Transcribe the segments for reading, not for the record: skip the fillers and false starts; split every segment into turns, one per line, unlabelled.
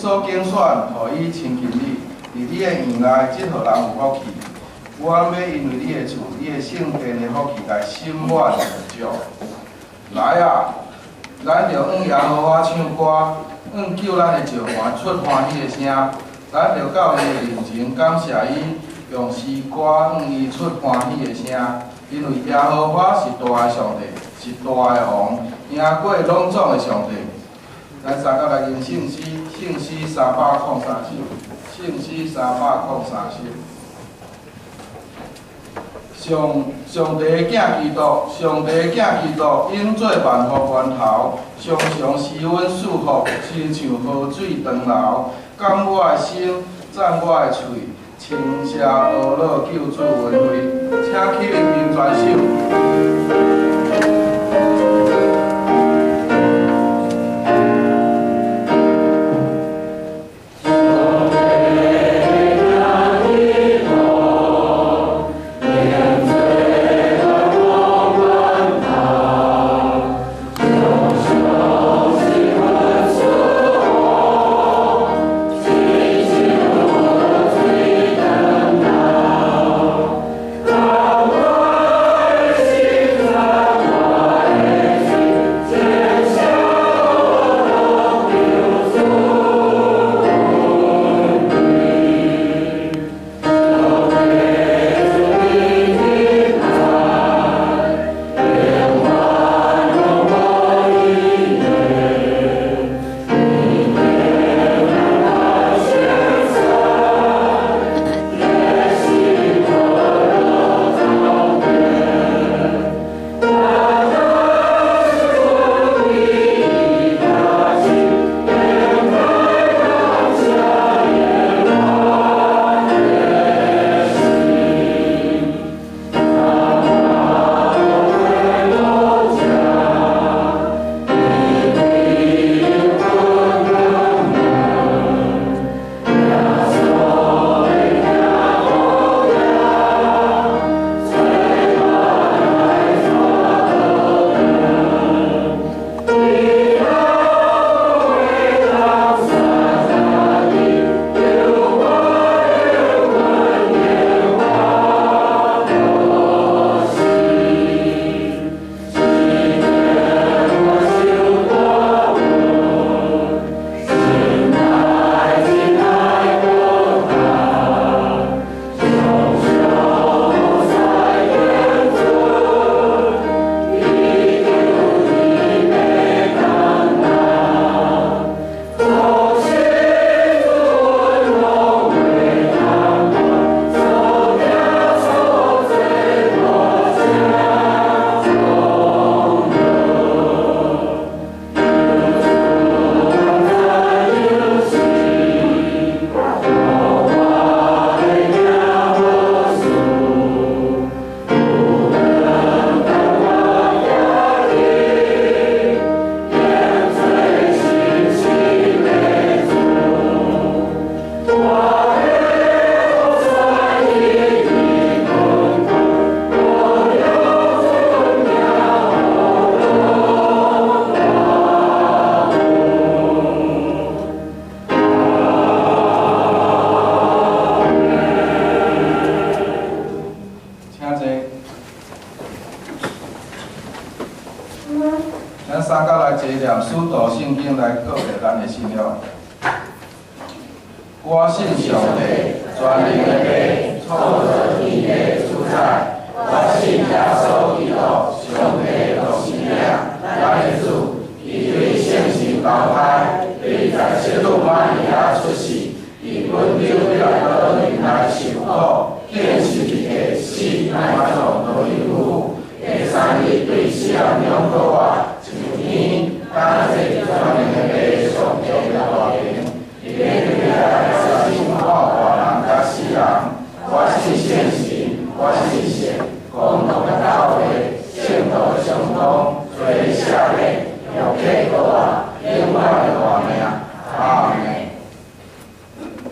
所揀選，予伊親近你，佇你的院內，這予人有福氣。阮欲因為你的厝、你的聖殿的福氣來心滿意足。來啊！咱著向耶和華唱歌，向救咱的石磐出歡喜的聲。咱著到伊的面前感謝伊，用詩歌向伊出歡喜的聲。因為耶和華是大的上帝，是大的王，贏過攏總的上帝。咱三甲來吟聖詩，聖詩303首，聖詩303首。上上帝的囝基督，上帝的囝基督，永做萬福源頭，常常施阮賜福，親像河水長流。感我的心，讚我的喙，稱謝阿樂救主恩惠。請起立並全手。請坐。咱三甲來齊念使徒聖經來告白咱的信仰。我信上帝，全能的父，創造天地的主宰。我信耶穌基督，上帝的獨生子，咱的主，伊對聖神投胎，對在聖女瑪利亞出世，佇本丟彼拉多忍耐受苦，釘十字架死，埋葬落地獄。第三日對死人中復活，上天，擔坐全能的父上帝的大權，伊欲轉來審判活人佮死人。我信聖神，我信聖公同的教會，聖徒的相通，罪的赦免，肉體復活，永遠的活命。阿門。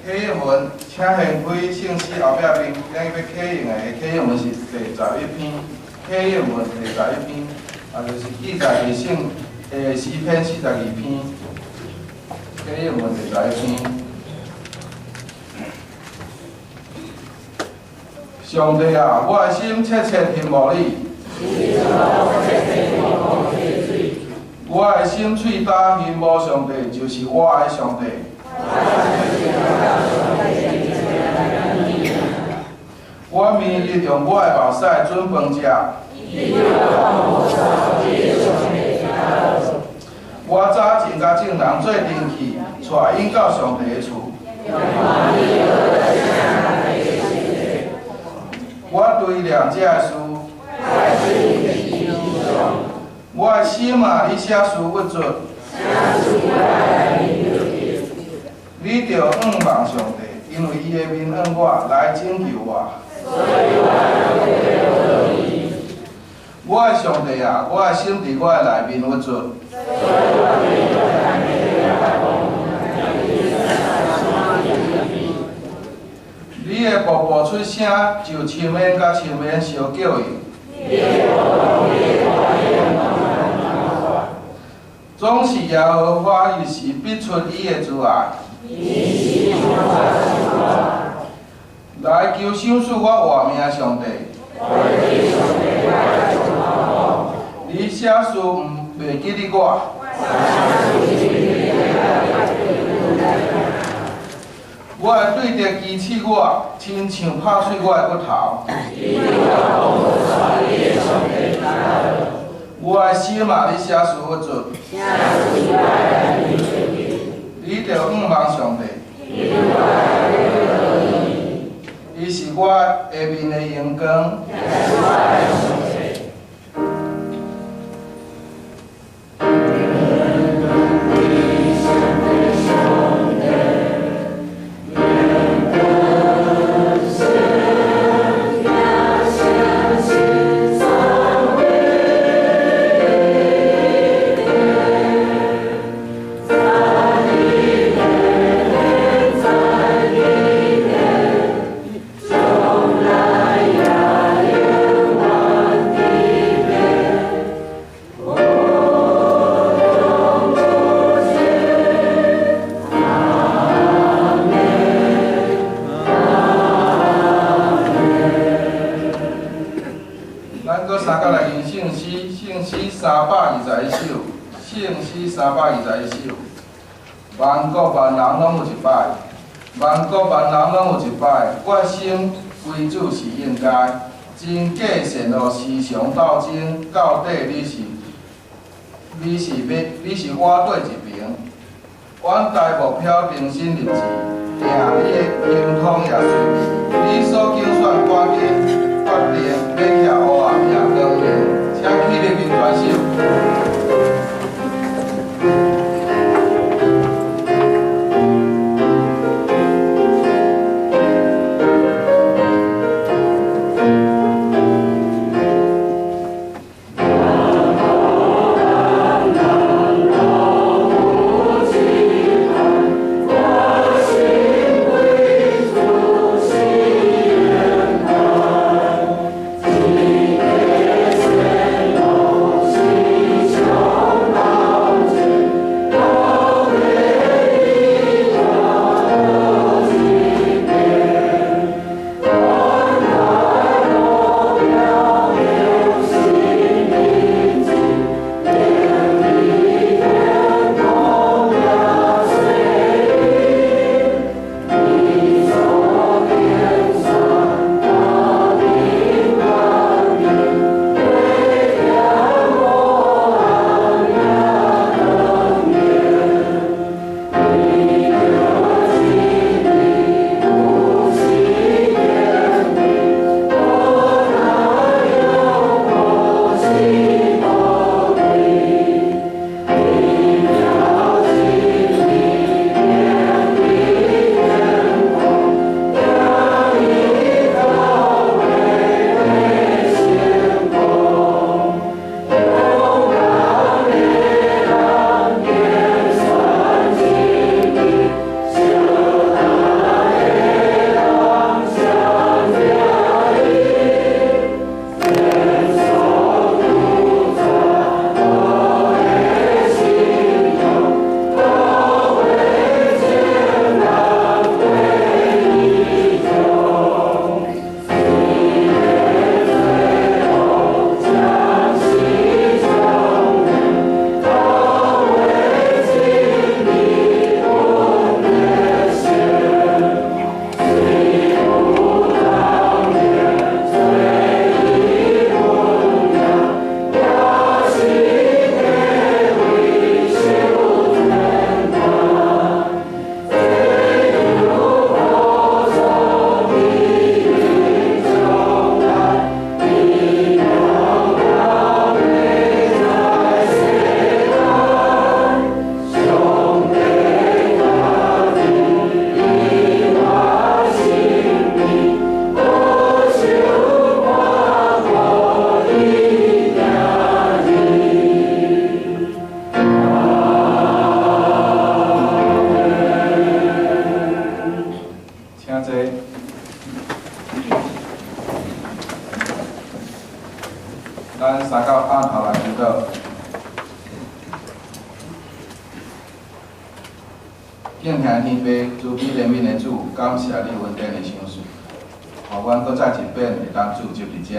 啟應文，請掀開聖詩後壁邊，咱欲啟應的啟應文是第11篇。啟應文第11篇，啊，就是記載佇聖詩篇42篇。啟啟應文第11篇。上帝啊，我的心切切欣慕你。我的心喙焦欣慕上帝，就是我的上帝。我明日用我的目屎準飯食。我早前佮眾人做陣去，帶𪜶到上帝的厝。我追念這个事，我的心啊，你寫事鬱卒。你著仰望上帝，因為伊會憫恩我，來拯救我。我的上帝啊，我的心佇我的內面鬱卒。你的瀑布出聲，就深淵佮深淵相叫應。總是耶和華彼時必出伊的慈愛，來求賞賜我活命的上帝。你寫事毋袂記得我？我的對敵譏刺我，親像拍碎我的骨頭。我的心啊，你寫事鬱卒。你著仰望上帝。伊是我下面的榮光。咱閣三角來吟聖詩，聖詩321首，聖詩321首。萬國萬人攏有一擺，萬國萬人攏有一擺，決心歸主是應該。真假善惡時常鬥爭，到底你是倚佗一邊？遠大目標，重新立志，定你的行通也順利，你所揀選趕緊決定，欲徛烏暗也光明，請起立並舉手。
我心。
敬天父，慈悲憐憫的主，感謝你恩典的賞賜，予阮閣再一遍會當聚集佇遮。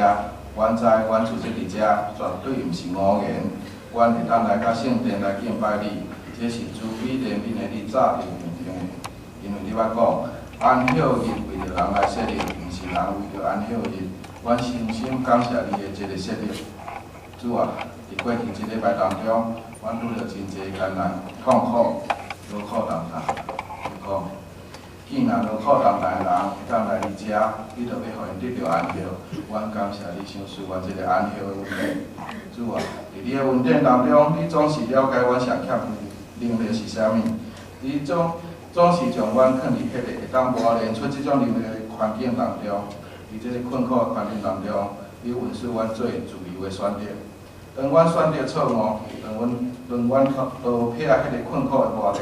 阮知阮聚集佇遮絕對毋是偶然，阮會當來到聖殿來敬拜你，這是慈悲憐憫的你早就預定的。因為你捌講，安息日為著人來設立，毋是人為著安息日。阮深深感謝你的這个設立。主啊，佇過去這禮拜當中，阮拄著真濟艱難、痛苦、勞苦擔擔。你講，既然勞苦擔擔的人會當來你遮，你就欲予𪜶得著安息。阮感謝你賞賜阮這个安息的恩典。主啊，佇你的恩典當中，你總是了解阮上欠的能力是啥物，你總是將阮囥佇彼个會當磨練出這種能力的環境當中，佇這个困苦的環境當中，你允許阮做自由的選擇。當阮選擇錯誤，當阮逃避彼个困苦的磨練，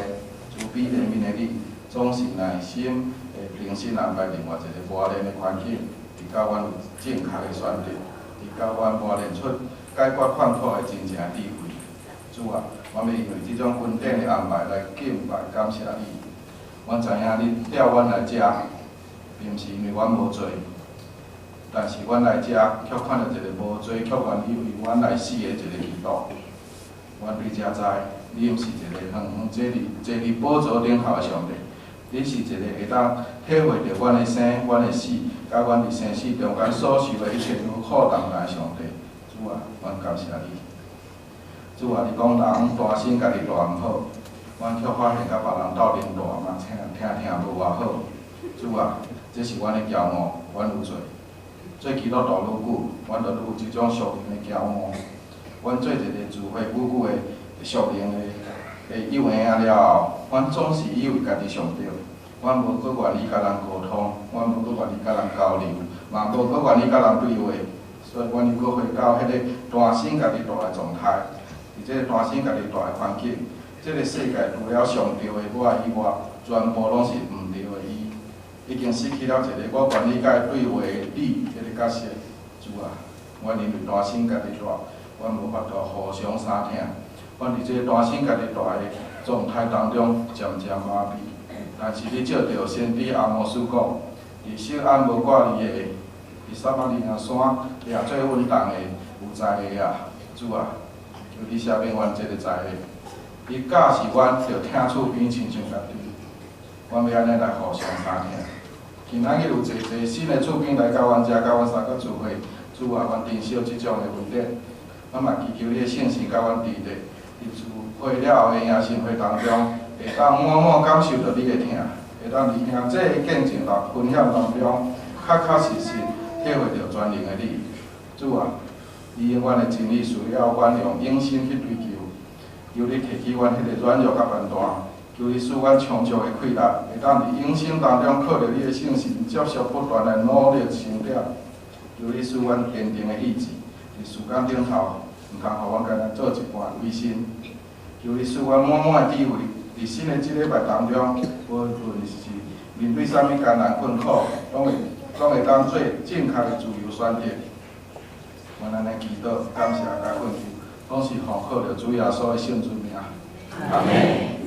慈悲憐憫的你，總是耐心會重新安排另外一个磨練的環境，直到阮有正確的選擇，直到阮磨練出解決困苦的真正智慧。主啊，我欲因為這種恩典的安排來敬拜感謝你。阮知影你調阮來遮，並毋是因為阮無罪，但是阮來遮卻看著一个無罪，卻願意為阮來死的一个基督。阮對遮知，你毋是一个遠遠坐佇寶座頂頭的上帝，你是一个會當體會著阮的生、阮的死，佮阮佇生死中間所受的一切勞苦擔擔的上帝。主啊，阮感謝你。主啊，你講人單身家己蹛毋好，阮卻發現佮別人鬥陣蹛嘛，聽聽聽無偌好。主啊，這是阮的驕傲，阮有罪。做基督徒愈久，阮就愈有這種屬靈的驕傲。阮做一個聚會愈久的屬靈的幼嬰仔了後，阮總是以為家己上對，阮無閣願意佮人溝通，阮無閣願意佮人交流，嘛無閣願意佮人對話，所以阮又閣回到彼个單身家己蹛的狀態。佇這个單身家己蹛的環境，這个世界除了上對的我以外，全部攏是毋對的伊。已經失去了一個我願意佮伊對話的你這个角色。主啊，阮因為單身家己蹛，阮無法度互相相疼。阮佇這个單身家己蹛的狀態當中，漸漸麻痹。但是你照著先知阿摩司講，佇錫安無掛慮的，佇撒瑪利亞山掠做穩當的有才的啊，主啊，求你赦免阮這个才的。你教示阮著疼厝邊親像家己，阮欲按呢來互相相疼。今仔日有濟濟新的厝邊來到阮遮，佮阮相佮聚會，主啊，阮珍惜這種的恩典。咱嘛祈求你的聖神佮阮佇咧，佇聚會了後的迎神會當中，會當滿滿感受著你的疼，會當佇兄弟的見證來分享當中，確確實實體會著全能的你。主啊，你永遠的真理需要阮用永生去追求，求你提起阮彼个軟弱佮貧惰，求你賜阮充足的氣力，會當佇永生當中靠著你的聖神，接續不斷來努力成長。求你賜阮堅定的意志，佇時間頂頭，毋通予阮干焦做一半偽信。求你賜阮滿滿的智慧，佇新的這禮拜當中，無論是面對啥物艱難困苦，攏會當做正確的自由選擇。阮按呢祈禱，感謝佮懇求，攏是奉靠著主耶穌的聖尊名。
阿門。